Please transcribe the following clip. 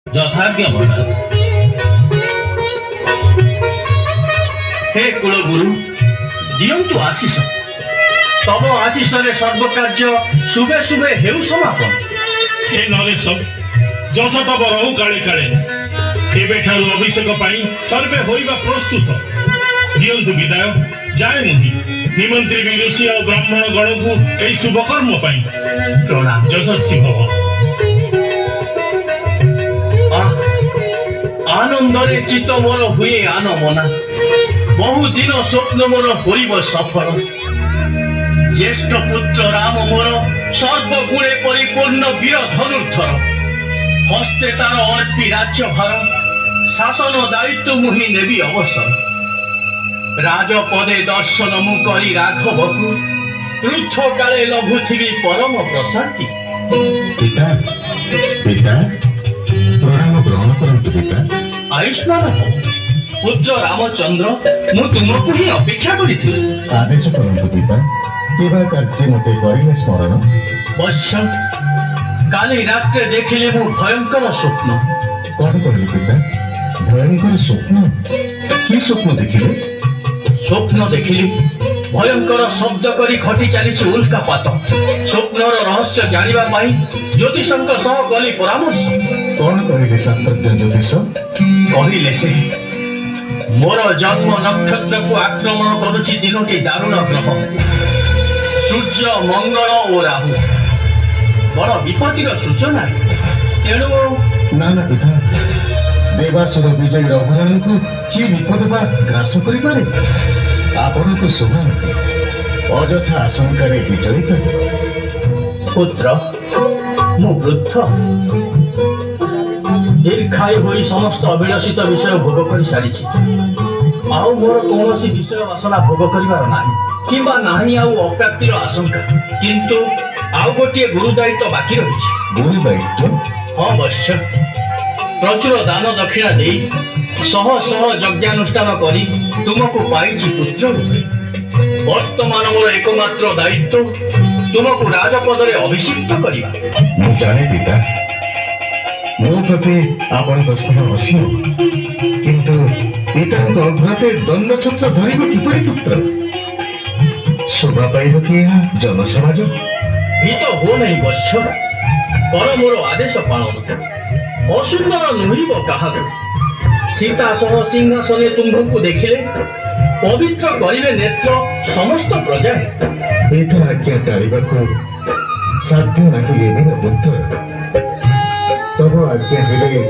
ଯଥାଜ୍ଞ ମହାରାଜ। ହେ କୁଳଗୁରୁ, ଦିଅନ୍ତୁ ଆଶିଷ। ତବ ଆଶିଷରେ ସର୍ବକାର୍ଯ୍ୟ ଶୁଭେ ଶୁଭେ ହେଉ ସମାପନ। ହେ ନରେଶ, ଯଶ ତବ ରହୁ କାଳେ କାଳେ। ଏବେଠାରୁ ଅଭିଷେକ ପାଇଁ ସର୍ବେ ହୋଇବା ପ୍ରସ୍ତୁତ। ଦିଅନ୍ତୁ ବିଦାୟ, ଯାଏ ମୁହିଁ ନିମନ୍ତ୍ରିବି ଋଷି ଆଉ ବ୍ରାହ୍ମଣ ଗଣକୁ ଏହି ଶୁଭ କର୍ମ ପାଇଁ। ପ୍ରଣାମ। ଯଶସ୍ୱୀ ଭବ। ଆଃ, ଆନନ୍ଦରେ ଚିତ୍ତ ମୋର ହୁଏ ଆନମନା। ବହୁ ଦିନ ସ୍ୱପ୍ନ ମୋର ହୋଇବ ସଫଳ। ଜ୍ୟେଷ୍ଠ ପୁତ୍ର ରାମ ମୋର ସର୍ବଗୁଣେ ପରିପୂର୍ଣ୍ଣ ବୀର ଧନୁର୍ଧର। ହସ୍ତେ ତାର ଅର୍ପି ରାଜ୍ୟଭାର, ଶାସନ ଦାୟିତ୍ୱ ମୁହିଁ ନେବି ଅବସର। ରାଜପଦେ ଦର୍ଶନ ମୁଁ କରି ରାଘବକୁ, ବୃଦ୍ଧ କାଳେ ଲଭୁଥିବି ପରମ ପ୍ରଶାନ୍ତି। ପିତା, ପିତା, ପ୍ରଣାମ ଗ୍ରହଣ କରନ୍ତୁ ପିତା। ଆୟୁଷ୍ମାନ ଭବ ପୁତ୍ର ରାମଚନ୍ଦ୍ର, ମୁଁ ତୁମକୁ ହିଁ ଅପେକ୍ଷା କରିଥିଲି। ଆଦେଶ କରନ୍ତୁ ପିତା, କିବା କାର୍ଯ୍ୟ ମୋତେ କରିଲେ ସ୍ମରଣ? ବତ୍ସ, କାଲି ରାତ୍ରେ ଦେଖିଲି ମୁଁ ଭୟଙ୍କର ସ୍ୱପ୍ନ। କଣ କହିଲେ ପିତା? ଭୟଙ୍କର ସ୍ୱପ୍ନ? କି ସ୍ୱପ୍ନ ଦେଖିଲେ? ସ୍ୱପ୍ନ ଦେଖିଲି ଭୟଙ୍କର ଶବ୍ଦ କରି ଘଟି ଚାଲିଛି ଉଲ୍କାପାତ। ସ୍ୱପ୍ନର ରହସ୍ୟ ଜାଣିବା ପାଇଁ ଜ୍ୟୋତିଷଙ୍କ ସହ ଗଲି ପରାମର୍ଶ। କଣ କହିଲେ ଶାସ୍ତ୍ରଜ୍ଞ ଜ୍ୟୋତିଷ? କହିଲେ ସେ, ମୋର ଜନ୍ମ ନକ୍ଷତ୍ରକୁ ଆକ୍ରମଣ କରୁଛି ତିନୋଟି ଦାରୁଣ ଗ୍ରହ, ସୂର୍ଯ୍ୟ, ମଙ୍ଗଳ ଓ ରାହୁ। ବଡ଼ ବିପତ୍ତିର ସୂଚନା। ତେଣୁ ନା ନା ପିତା, ଦେବାସୁର ବିଜୟୀ ରଘୁରାଣଙ୍କୁ କି ବିପଦ ବା ଗ୍ରାସ କରିପାରେ? ଆପଣଙ୍କୁ ଶୋଭା ନୁହେଁ ଅଯଥା ଆଶଙ୍କାରେ ବିଚଳିତ ହେବା। ପୁତ୍ର, ମୁଁ ବୃଦ୍ଧ, ଦୀର୍ଘାୟୁ ହୋଇ ସମସ୍ତ ଅଭିଳଷିତ ବିଷୟ ଭୋଗ କରି ସାରିଛି। ଆଉ ମୋର କୌଣସି ବିଷୟ ବାସନା ଭୋଗ କରିବାର ନାହିଁ, କିମ୍ବା ନାହିଁ ଆଉ ଅପ୍ରାପ୍ତିର ଆଶଙ୍କା। କିନ୍ତୁ ଆଉ ଗୋଟିଏ ଗୁରୁ ଦାୟିତ୍ୱ ବାକି ରହିଛି। ଗୁରୁ ଦାୟିତ୍ୱ? ହଁ ବତ୍ସ, ପ୍ରଚୁର ଦାନ ଦକ୍ଷିଣା ଦେଇ ଶହ ଶହ ଯଜ୍ଞାନୁଷ୍ଠାନ କରି ତୁମକୁ ପାଇଛି ପୁତ୍ର ରୂପେ। ବର୍ତ୍ତମାନ ମୋର ଏକମାତ୍ର ଦାୟିତ୍ୱ ତୁମକୁ ରାଜପଦରେ ଅଭିଷିକ୍ତ କରିବା। ମୁଁ ଜାଣେ ପିତା, ମୋ ପ୍ରତି ଆପଣଙ୍କ ସ୍ନେହ ଅସୀମ। କିନ୍ତୁ ପିତାଙ୍କ ଅଭ୍ରତେ ଦଣ୍ଡଛତ୍ର ଧରିବ କିପରି ପୁତ୍ର? ଶୋଭା ପାଇବ କି ଏହା ଜନସମାଜ? ଭୀତ ହୁଅ ନାହିଁ ବତ୍ସ, କର ମୋର ଆଦେଶ ପାଳନ। ଅସୁନ୍ଦର ନୁହିବ କାହାକୁ। ସୀତା ସହ ସିଂହାସନେ ତୁମ୍ଭକୁ ଦେଖିଲେ ପବିତ୍ର କରିବେ ନେତ୍ର ସମସ୍ତ ପ୍ରଜାଏ। ପିତା ଆଜ୍ଞା ଟାଳିବାକୁ ସାଧ୍ୟ ନାହିଁ ଏ ଦିନ ପୁତ୍ର। ତବ ଆଜ୍ଞା ହେଲେ